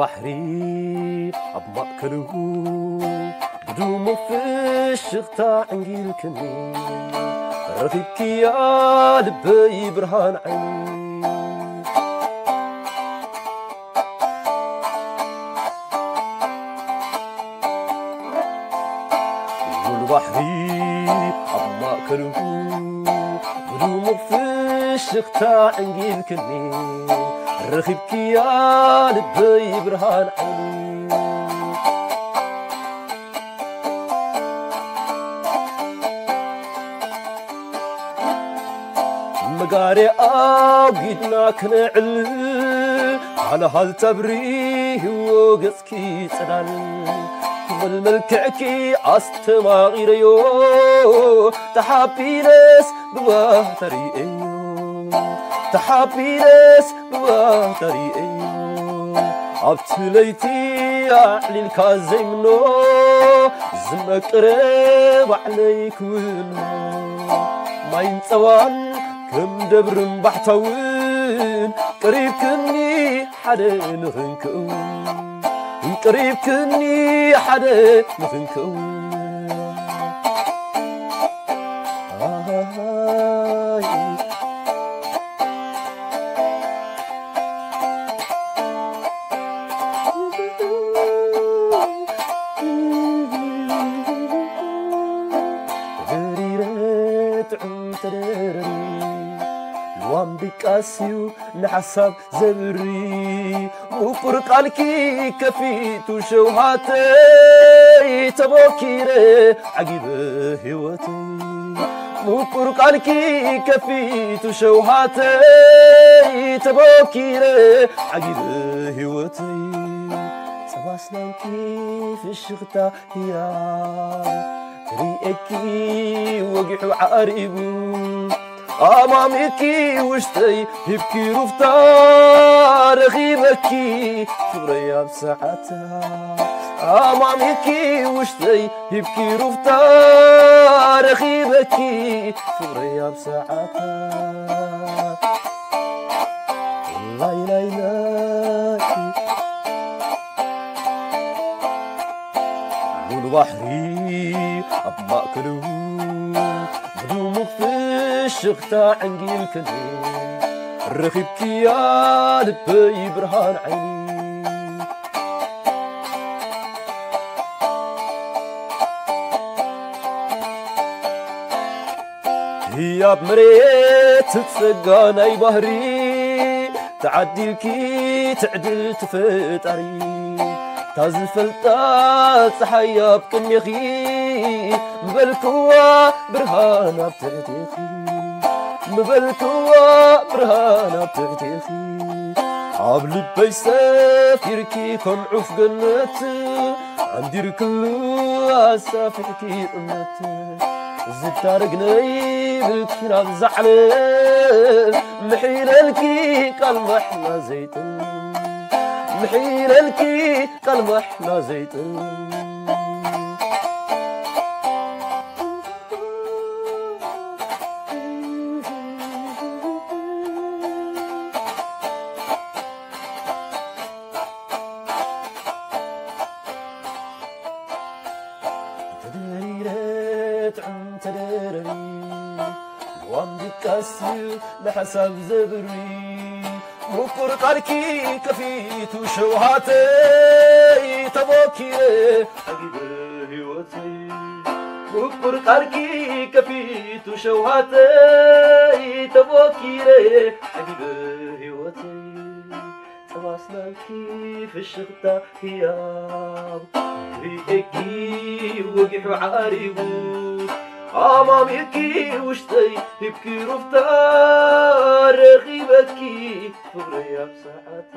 ባሕሪ ኣብ ማእከሉ ብድሙቕ ፍሽኽታ ዕንጊልክኒ፣ ረኺብክያ ልበይ ብርሃን ዓይኒ። ሙሉ ባሕሪ ኣብ ማእከሉ ብድሙቕ ፍሽኽታ ዕንጊልክኒ፣ ረኺብክያ ልበይ ብርሃን ዓይኒ። መጋርያ ኣጒድና ክነዕል፣ ሃልሃል ተብሪህዎ ገጽኪ ጽላል፣ ክብል መልክዕኪ ኣስተማቒረዮ። ተሓቢነስ ብባህታ ርእየዮ፣ ተሓቢነስ ብባህታ ርእየዮ። ኣብቲ ለይቲ ኣዕሊልካ ዘይምኖ፣ ዝመቅረ ባዕለይ ክውኖ። ማይን ጸባን ከም ደብርን ባሕታውን፣ ቀሪብክኒ ሓደ ንኽንከውን፣ ቀሪብክኒ ሓደ ንኽንከውን። ኣሃይ። ተደሪረ ጥዑም ተደረሪ፣ ልዋም ድቃስዩ ንሓሳብ ዘብሪ። ምቁር ቃልኪ ከፊቱ ሸውሃተይ፣ ተቦኪረ ዓጊበ ህይወተይ። ምቁር ቃልኪ ከፊቱ ሸውሃተይ፣ ተቦኪረ ዓጊበ ህይወተይ። ጸባ ኣስናንኪ ፍሽኽታ ህያብ፣ ርእየኪ ወጊሑ ዓሪቡ፣ ኣማሚኪ ውሽጠይ ሂብኪ ሩፍታ፣ ረኺበኪ ፍቕረይ ኣብ ሰዓታ። ኣማሚኪ ውሽጠይ ሂብኪ ሩፍታ፣ ረኺበኪ ፍቕረይ ኣብ ሰዓታ። ላይ ላይ ላይ ሙሉ ባሕሪ ኣብ ማእከሉ ብድሙቕ ፍሽኽታ ዕንጊልክኒ፣ ረኺብክያ ልበይ ብርሃን ዓይኒ። ህያብ መሬት ጸጋ ናይ ባህሪ፣ ተዓዲልኪ ትዕድልቲ ፈጣሪ። እታ ዝፈልጣ ጸሓይ ኣብ ቅድሜኺ፣ ምበልክዋ ብርሃን ኣብ ትሕቴኺ፣ ምበልክዋ ብርሃን ኣብ ትሕቴኺ። ኣብ ልበይ ሰፊርኪ ከም ዑፍ ገነት፣ ዓንዲርክሉ ኣሳፊሕኪ እምነት። ዝዳረግ ነይብልኪ ናብዛ ዓለም፣ ምሒለልኪ ቃል ማሕላ ዘይጥም፣ ምሒለልኪ ቃል ማሕላ ዘይጥም። ተደሪረ ጥዑም ተደረሪ፣ ልዋም ድቃስ እዩ ንሓሳብ ዘብሪ። ምቁር ቃልኪ ከፊቱ ሸውሃተይ፣ ተቦኪረ ዓጊበ ህይወተይ። ምቁር ቃልኪ ከፊቱ ሸውሃተይ፣ ተቦኪረ ዓጊበ ህይወተይ። ጸባ ኣስናንኪ ፍሽኽታ ህያብ፣ ርእየኪ ወጊሑ ዓሪቡ። ኣማሚርኪ ውሽጠይ ሂብኪ ሩፍታ፣ ረኺበኪ ፍቕረይ ኣብ ሰዓታ።